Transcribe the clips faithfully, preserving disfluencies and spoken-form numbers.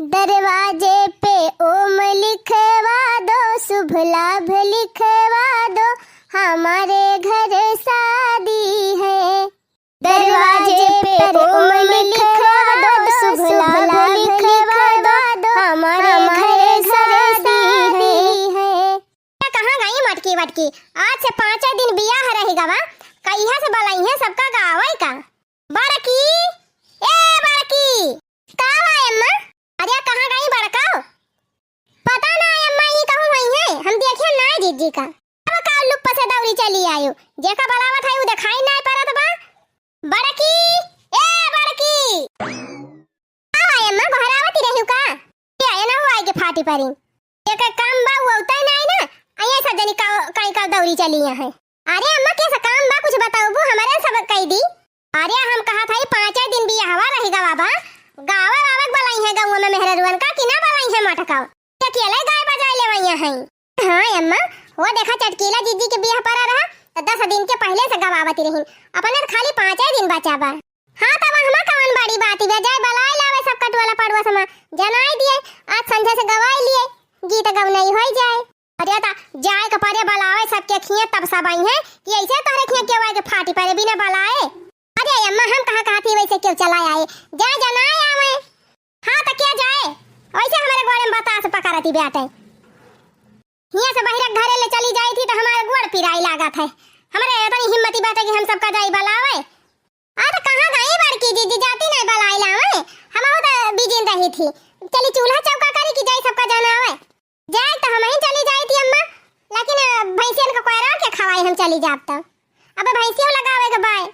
दरवाजे पे ओम लिखवा दो, शुभ लाभ लिखवा दो, हमारे घर शादी है। दरवाजे पे ओम लिखवा दो, शुभ लाभ लिखवा दो, हमारे घर शादी है। कहाँ गई मटकी वटकी? आज से पाँचे दिन बियाह रहि गवा, कहिया से बलइहें सबका गावै का? बड़की, ए बड़की। का बा अम्मा? अरे कहाँ गई बड़का? पता ना अम्मा, ई कहूँ होइहें, हम देखे ना जिज्जी का। अब का लुप्प से दौड़ी चली आयो, जेका बलावत है उ देखाई ना परत बा। बड़की, ए बड़की। का बा अम्मा, गोहरावती रही का? ए, ए ना हुआ के फाटी परी। एक काम बा, उ उतै नाई ना, अइहें सब जनी का, काई का दौरी चली यहाँ। अरे अम्मा, कैसा काम बा, कुछ बताउबू, हमरे सब कई दी। अरे हम कहत हई, पाँचे दिन बियाहवा रहि गवा बा, गावे वावे के बलइहें गउवा में मेहररुअन का कि ना बलइहें मटकाओ, अकेले गाय बजाए लेवइया हैं। हाँ अम्मा, वो देखा चटकीला जिज्जी के बियाह परा रहा, त दस दिन के पहिले से गवावत रहिन, अपने त खाली पाँचे दिन बचा बा। हाँ, तब हमा कवन बड़ी बात बा, जाए बलाए लावे सब कटुआला पड़ुआ समा, जनाई दिए, आज संझा से गवाई लिए, गीत गवनई होई जाए। अरे ता जाए के परे बलावे सबके खिए, तब सब अइहें कि ऐसे तोहरे खिए केहू आए के फाटी परे बिना बलाए। अरे अम्मा, हम कहाँ कहत ही वैसे केहू चला आए, जाए जनाए आवे। हाँ त क्या जाए, वैसे हमरे गोड़े में बतास पकड़ती बाटे। हियाँ से बहिरा घरे ले चली जाई थी त हमारे गोड़ पिराई लागत है, हमरे इतनी हिम्मती बाटे कि हम सबका जाई बलावे। आ, त कहाँ गई बड़की जिज्जी, जाती नहीं बलाई लावे, हमहू त बिजिन रही थी। चली चूल्हा चौका करी कि जाई सबका जनावे। जाए त हमही चली जाई थी अम्मा, लेकिन, अ, भैंसियन का कोयरा के खवाई हम चली जाब तब। अबे भैंसियों लगावे के बाय।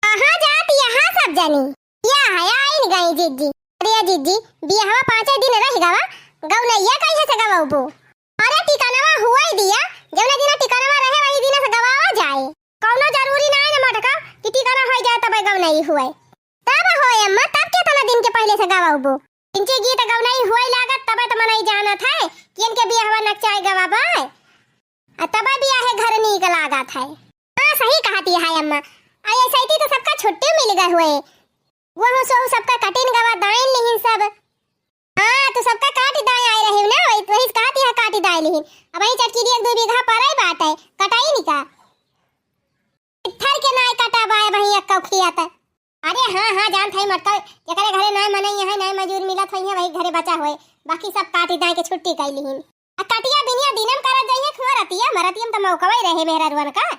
कहाँ जाती यहाँ सब जनी? या है, आइन गई जिज्जी। अरे जिज्जी, बियाहवा पाँचे दिन रहि गवा, गौनैया कहिया से गवउबू? अरे टिकनवा हुआई दिया, जौना दिना टिकनवा रहे वही दिना से गवावा जाए। कौनो जरूरी ना है ना मटका कि टिकना होई जाए तबे गवनई हुए। तब होए अम्मा, तब केतना दिन के पहिले से गवउबू? इनके गीत गवनई हुए लागत तबे त मनई जानत है कि इनके बियाहवा नकचाए गवा बा। आ तबे बियाहे घर नीक लागत है। हाँ, सही कहती है अम्मा। आ ये सैती तो सबका छुट्टी मिल गए हुए। वहू सोहू सबका कटिन गवा दाइन लिहिन सब। हाँ, तू सबका काटी दाए आए रही ना, वही, वही कहती है काटी दाए लिहिन। अब वही चटकीरी एक दो बीघा परई बाटे, कटाई निका। थर के नाय कटा बाए वही एक कौखिया त। अरे हाँ, हाँ, जानत है मटका, जेकरे घरे नाय मनई है, नाय मजूर मिलत है, वही घरे बचा हुए। बाकी सब काटी दाए के छुट्टी कई लिहिन। आ कटिया बिनिया दिनम करत जाइए, खुआ रतिया, मरतियम त मौकवई रहे मेहररुअन का।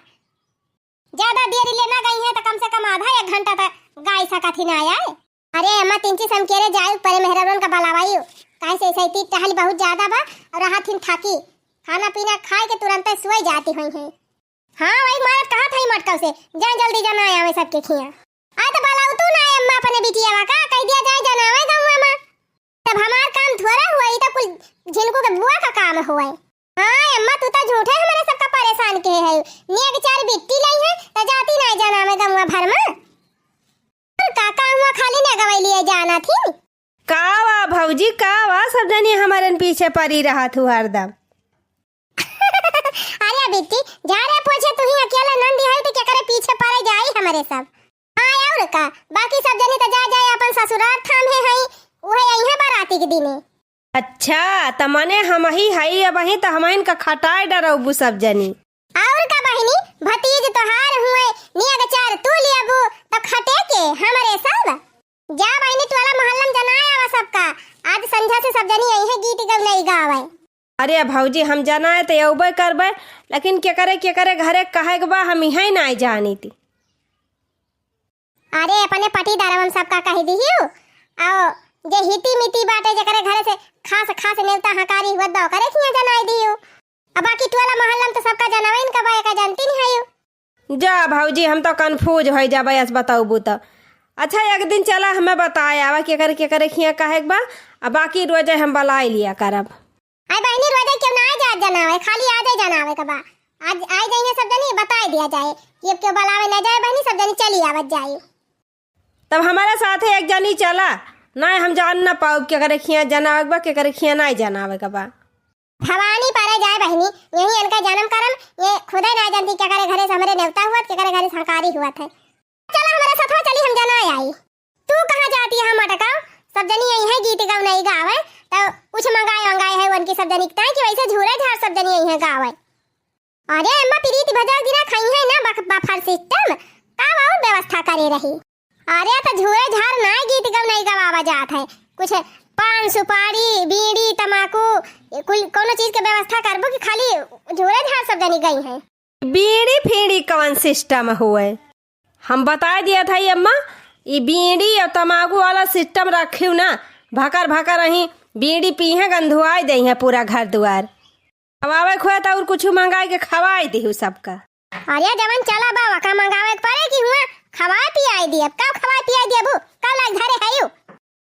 ज्यादा देरी ले ना गई है त कम से कम आधा एक घंटा त गाई सकत ही ना आए। अरे अम्मा, तिनची समकेरे जायु परे मेहररुअन का बलावायु, काहे से सैती टहल बहुत ज्यादा बा और राहत हिन थाकी। खाना पीना खाए के तुरंते सोई जाती हुई है। हाँ, वही मारत कहत है मटकव से, जाए जल्दी जनाए आवे सबके खिया। आ त बलाऊ तू ना अम्मा अपने बिटिया का, कह दिया जाए जनावे गौवा में। तब हमार काम थोड़ा हुआ, ई तो कुल झिनकू के बुआ का काम हुआ है। हाँ अम्मा, तू तो झूठे हमरे सबका परेशान के है। निया के चार बिट्टी लाई है, त जाती ना जनावे गौवा भर में। का काम हुआ, खाली ना गवई लिए जाना थी। का वा भौजी, का वा, सब जनी हमरन पीछे परी रहत हु हरदम। अरे बिट्टी, झाड़े पोछे तू ही अकेले नंदी है, तो केकरे पीछे परे जाई हमरे सब। हाँ, और का, बाकी सब जनी तो जा जाए अपन ससुराल थामे हई, उहे अइहें बाराती के दिने। अच्छा, त मने हमही हई अबहीं, त हमहिन का खटाए डरउबू सब जनी। और का बहिनी, भतीज तोहार हुए, नियग चार तू लियबू, त खटे के हमरे सब। जा बहिनी, टोला मोहल्ला में जनाए आवा सबका, आज संझा से सब जनी अइहें गीत गवनई गावे। अरे भौजी, हम जनाए त अउबे करबे, लेकिन केकरे केकरे घरे कहे के बा, हम इहै नाई जानी थी। अरे अपने पटीदारवन सबका कह दिहियो, आओ जे हिती मिती बाटे जेकरे घरे से खास खास नेवता हकारी हुआ दो करे खिया जनाई दियो। अब बाकी टोला मोहल्ला में तो सबका जनावे इनका बा, एका जानती नहीं है। जा भौजी, हम तो confuse होई जाबे अस बताउबू तो। अच्छा, एक दिन चला हमें बताए आवा केकर केकर खिया काहे के बा, आ बाकी रोजे हम बलाई लिया करब। आई बहिनी, रोजे क्यों ना आ जात जनावे, खाली आजे जनावे के बा। आज आई जाइए सब जनी, बताए दिया जाए कि अब क्यों बलावे ना जाए बहिनी, सब जनी चली आवत जाए। तब हमारे साथे एक जनी चला, ना हम जान ना पाउब केकर खिया जनावे के बा, केकर खिया ना जनावे के बा। भवानी परे जाए बहिनी, यही इनका जन्म करम, ये खुदे ना जानती केकरे घरे से हमरे नेवता हुआ, केकरे घरे से हकारी हुआ थे। चला हमारे साथ चली, हम जनाए आई। तू कहाँ जाती है मटका? सब जनी यही है गीत गवनई गावे, कुछ मंगाए वंगाए है उनकी सब जनी ताई कि वैसे झूरे झार सब जनी अइहैं गावै। अरे अम्मा, प्रीति भजवा दिना खइहैं ना, बक-, buffer system, का और व्यवस्था करे रही? अरे त झूरे झार नाय गीत गवनई गवावा जात है, कुछ पान सुपारी बीड़ी तमाकू कुल कौनो चीज के व्यवस्था करबू कि खाली झूरे झार सब जनी गइहैं? बीड़ी फीड़ी कवन system हुए? हम बताए दिया था अम्मा, ई बीड़ी और तमाकू वाला system रखियो ना, भकर भकर अहीं बीड़ी पीहैं, गंधुआई देइहैं पूरा घर दुआर। खवावे के होए त और कुछ मंगाए के खवाए दिहु सबका। अरे जवन चला बा, वका मंगावे के परे कि हुआ खवाए पियाए दिया, का खवाए पियाए दिया बू, का लाग धरे है यू?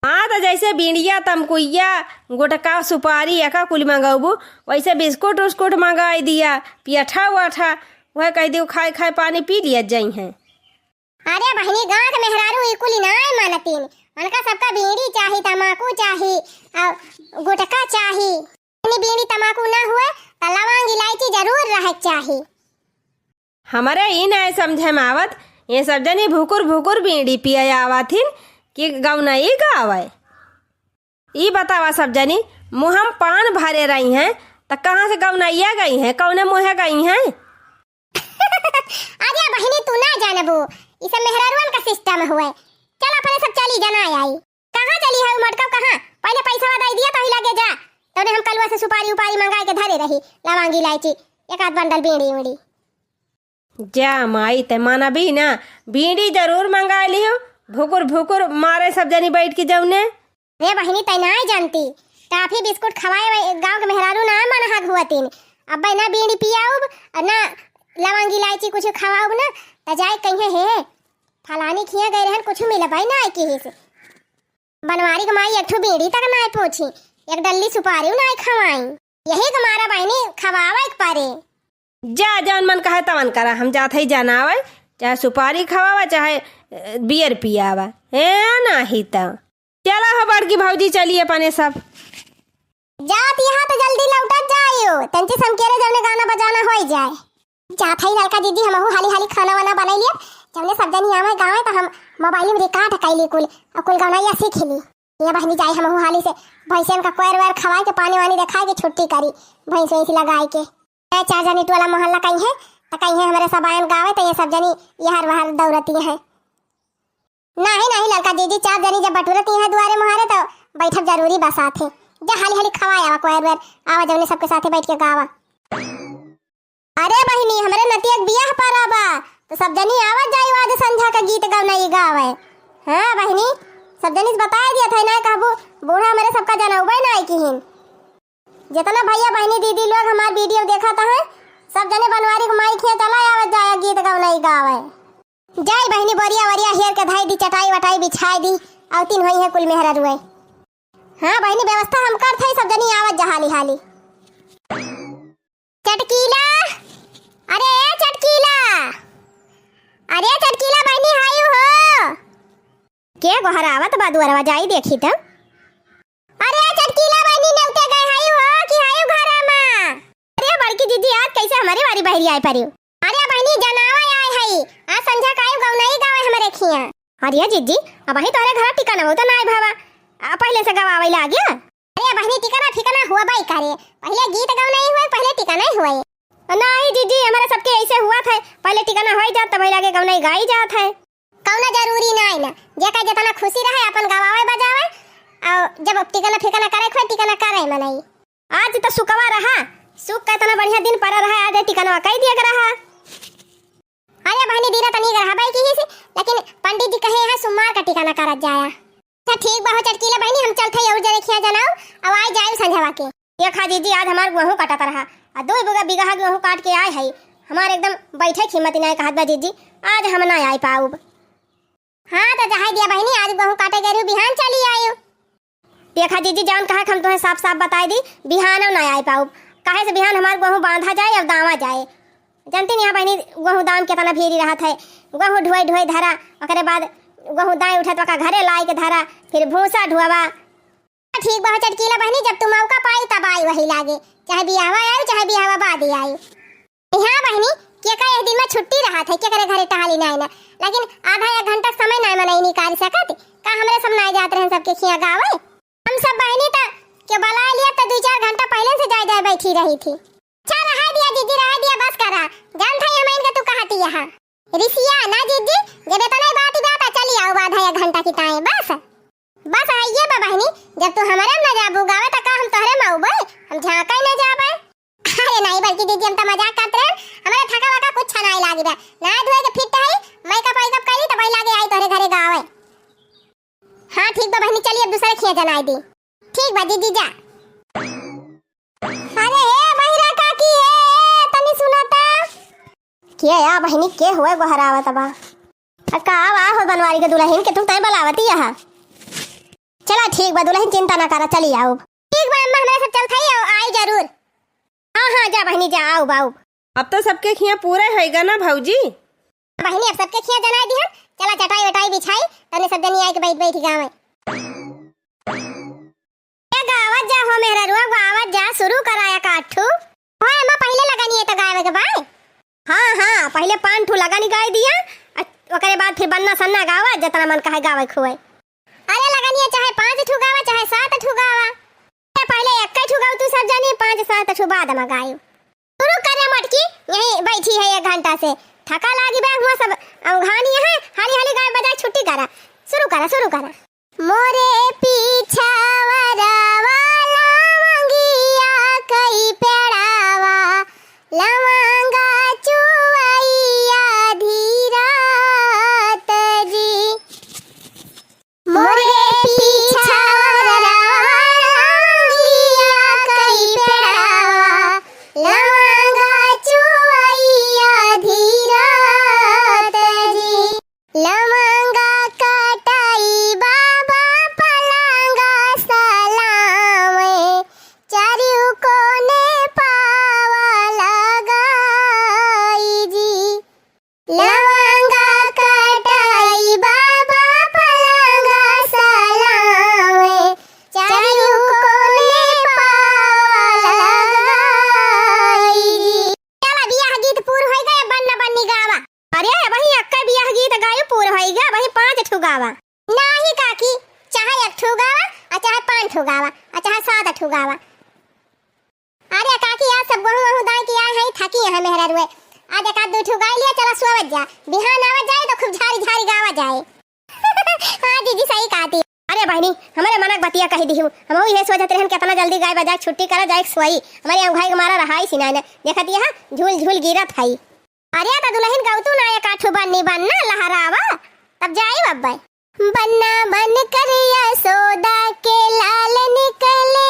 हाँ, त जैसे बीड़िया, तमकुइया, गुटका, सुपारी, एका कुल मंगौबू, वैसे बिस्कुट उस्कुट मंगाई दिया, पियठा उठा, वह कह दियो, खाए खाए पानी पी लिया जइहैं। अरे बहिनी, गाँव के मेहरारू ई कुल नाय मानतीन, उनका सबका बीड़ी चाही, तमाकू चाही, और गुटका चाही। बीड़ी तमाकू ना हुए, त लवंग इलायची जरूर रहे के चाही। हमरे ई नाय समझे में आवत, ये सब जनी भुकुर भुकुर बीड़ी पिए आवत हिन कि गवनई गावै। ई बतावा सब जनी, मुँह में पान भरे रही हैं, त कहाँ से गवनइया गई हैं, कौने मुँहे गई हैं? अरे बहिनी, तू ना जानबू, ई सब मेहरारुअन का system हुए। चल अपने सब चली जना आई। कहाँ चली है मटकब, कहाँ? पहले पैसा दे दिया तही लगे जा, तौने हम कलुआ से सुपारी उपारी मंगाए के धरे रही, लवंग इलायची, एक आध बंडल बीड़ी उड़ी। जा माई, ते मानबी ना, बीड़ी जरूर मंगा लियो, भुकुर भुकुर मारे सब जनी बैठ के जौने। रे बहिनी, तै नाय जानती, टाफी बिस्कुट खवाए गाँव के मेहरारू ना मन हग हुअतिन। अब्बे ना बीड़ी पियाउब, ना लवंग इलायची कुछ खवाउब ना, त जाए कहिए, हे, फलानी खिया गए रहन, कुछ मिलबे ना किहिस। बनवारी के माई एक ठो बीड़ी तक नाय पोछी, एक डल्ली सुपारी नाय खवाई। यही के मारा बहिनी खवावे के परे। जा, जौन मन कहे तवन करा, हम जात हई जनावे, चाहे सुपारी खवावा, चाहे, अ, बियर पियावा। ए, नाही त। चला हो बड़की भौजी, चली अपने सब। जात यहाँ त जल्दी लौटत जाइयो, तंची समकेरे जौने गाना बजाना होई जाए। जात हई ललका दीदी, हमहू हाली हाली खाना वाना बनाई लिया, जौने सब जनी आवे गावे त हम मोबाइल में record कैली कुल, और कुल गवनैया सीख ली। ये बहिनी जाई हमहू हाली से भैंसियन का कोयर वोयर खवाए के, पानी वानी देखाए के छुट्टी करी, भैंस वैंस लगाए के। ए, चार जनी टोला मोहल्ला कहीं है, त कहीं है हमरे सब आयन गावे, त ये सब जनी यहर वहर दौड़ती है। नाही, नाही ललका दीदी, चार जनी जब बटुरती है दुआरे मोहरे, त बैठब जरूरी बा साथे। जा हाली हाली खवाए आवा कोयर वोयर, आवा जौने सबके साथे बैठ के गावा। अरे बहिनी, हमरे नतिया के बियाह परा बा, त सब जनी आवत जाई आज संझा का गीत गवनई गावे। हाँ बहिनी, सब जनी से बताए दिया था, ना कहबू बूढ़ा हमरे सबका जनउबे ना किहिन। जितना भैया बहिनी दीदी लोग हमार video देखत हैं, सब जने बनवारी के माई खिया चला आवत जाए गीत गवनई गावे। जाई बहिनी, बोरिया वरिया हेर के धाई दी, चटाई वटाई बिछाई दी, अवतिन होई है कुल मेहररुए। हाँ बहिनी, व्यवस्था हम करत हई, सब जनी आवत जा हाली हाली। चटकीला, अरे ए चटकीला, अरे चटकीला बहिनी, हायू हो? के गोहरावत बा दुअरवा, जाई देखी त। अरे चटकीला बहिनी, नेवते गए हायू हो कि हायू घरा मा? अरे बड़की दीदी, आज कैसे हमरे वारी बहरी आए परियो? अरे बहिनी, जनावा आए हई, आज संझा कायू गवनई गावे हमरे खिया। अरे जीजी, अबही तोहरे घरा टिकनवो त नाय भवा, आ पहिले से गवावे लाग गया। अरे बहिनी, टिकना फिकना हुआ बाई करे, पहिले गीत गवनई हुए, पहिले टिकना ही हुए। नाही जीजी, हमरे सबके ऐसे हुआ था, पहिले टिकना होई जात, तब लागे गवनई गाई जात है। कौनो जरूरी नाय ना, जेका जितना खुशी रहे अपन गवावे बजावे, और जब टिकना फिकना करे खोए, टिकना करे मनई। आज त सुकवा रहा, सुक का इतना बढ़िया दिन पड़ा रहा, आज टिकनवा कई दिया रहा। अरे बहिनी, दीना तनी रहबे की ही से, लेकिन पंडित जी कहे हैं सोमवार का टिकना करत जाया। अच्छा ठीक बा हो चटकीला बहिनी, हम चलत हई और जने खिया जनाऊ, अब आई जाए संझवा के। देखा जीजी, आज हमार गेहूं काटत रहा, आ दो बीघा, बीघा गेहूं काट के आए हई, हमार एकदम बैठे के हिम्मत नाय कहत बा जीजी, आज हम ना आए पाउब। हाँ त जहाई दिया बहिनी, आज गेहूं काटे गए रहू, बिहान चली आयो। देखा जीजी, जौन कहा हम तुम्हें साफ साफ बताई दी, बिहानो ना आए पाउब, काहे से बिहान हमार गेहूं बांधा जाए और दावा जाए। जानती नहीं बहिनी, गेहूं दाम कितना भीरी रहत है, गेहूं ढोए ढोए धरा, ओकरे बाद गेहूं दाए उठत ओका घरे लाए के धरा, फिर भूसा ढुआवा। ठीक बा चटकीला बहिनी, जब तू मौका पाई तब आई वही लागे, चाहे बियाहवा आयु चाहे बियाहवा बाद आई। हाँ बहिनी, के का एक दिन में छुट्टी रहत है, के करे घरे टहली नाय ना, लेकिन आधा एक घंटा समय नाय मनई निकाल सकत, का हमरे सब नाय जात रहन सबके खिया गावे? हम सब बहिनी त के बला लिया गई थी। अच्छा, रहा दिया जीजी, रहा दिया, बस करा। जानत हई हम इनका तू कहती यहाँ। रिसिया ना जीजी, जब इतना ही बात ही बात है, चली आउब आधा एक घंटा की ताई, बस। बस है ये बा बहिनी, जब तू हमरे में ना जाबू गावे, त का हम तोहरे में आउबे? हम झांका ही ना जाबे। अरे नहीं, बड़की दीदी, हम तो मजाक करत रहे, हमरे थका वका कुछ नाई लागी बा। नहा धोए के फिट है, मेकअप वेकअप करी, तब लागे आई तोहरे घरे गावे। हाँ ठीक बा बहिनी, चली अब दूसरे खिया जनाई दी। ठीक बा दीदी, जा। अरे हे बहिरा काकी, हे, तनी सुना ता। के या बहिनी, के हुए गोहरावत बा? अ का बा हो बनवारी के दुलहिन के तुम तय बलावती यहाँ? चला ठीक बा दुलहिन, चिंता ना करा, चली आउब। ठीक बा अम्मा, हमरे सब चलत हई, आउ आई जरूर। हाँ हाँ, जा बहिनी जा, आउब आउब। अब तो सबके खिया पूरा होइगा ना भौजी? बहिनी अब सबके खिया जनाई दिहन, चला चटाई वटाई बिछाई, तने सब जनी आइके बैठ बैठ गावे। ए गावत जा हो मेहररुआ, गावत जा, शुरू करा एक आध ठू। हो अम्मा, पहिले लगनी है तो गावे के बाय। हाँ हाँ, पहिले पाँच ठू लगनी गाई दिया, अ, ओकरे बाद फिर बन्ना सन्ना गावा, जितना मन कहे गावे खुए। अरे लगनी है चाहे पाँच ठू गावा, चाहे सात ठू गावा। ए, पहिले एक ठू गाऊ तू सब जनी, पाँच सात ठू बाद में गाई। शुरू करे मटकी, यहीं बैठी है एक घंटा से, थका लागी बा हुआ सब, अउघानी है, हाली हाली गाय बजाय छुट्टी करा, शुरू करा, शुरू करा। मोरे पीछा वरवा लवंगिया कई पेड़ावा, लवंगा चुवैया धीरत जी। मोरे पीछा वरवा लवंगिया कई पेड़ावा, लवंगा चुवैया धीरत जी। लवंगा कटाई बाबा पलंगा सलावे, चारिउ कोने पावा लगाई जी। लवंगा कटाई बाबा पलंगा सलावे, चारिउ कोने पावा लगाई जी। चला बियाह गीत पूर होई गए, बन्ना बन्नी गावा। अरे, अबहीं एक्के बियाह गीत गायु पूर होई गया, अबहीं पाँच ठू गावा। नाही काकी, चाहे एक ठू गावा, आ चाहे पाँच ठू गावा, आ चाहे सात ठू गावा। अरे काकी, आज सब गोहूँ वहूँ दाई के आए हैं, थकी यहाँ मेहररुए। आज एक आध दू ठू गाई लिया, चला सोवत जा। बिहान आवत जाए तो खूब झारी झारी गावा जाए। हाँ जीजी, सही कहती। अरे बहिनी, हमरे मनक बतिया कही दिहू। हमहू इहे सोचत रहन, केतना जल्दी गाय बजाय छुट्टी करा जाए सोई। हमरे अउघाई के मारा रहाई सिनाई न। देखत यहाँ झूल झूल गिरत हई। अरे त दुलहिन गउतू ना एक आध ठू बन्नी बन्ना लहरावा, तब जाई अब्बे। बन्ना बन कर यशोदा के लाल निकले,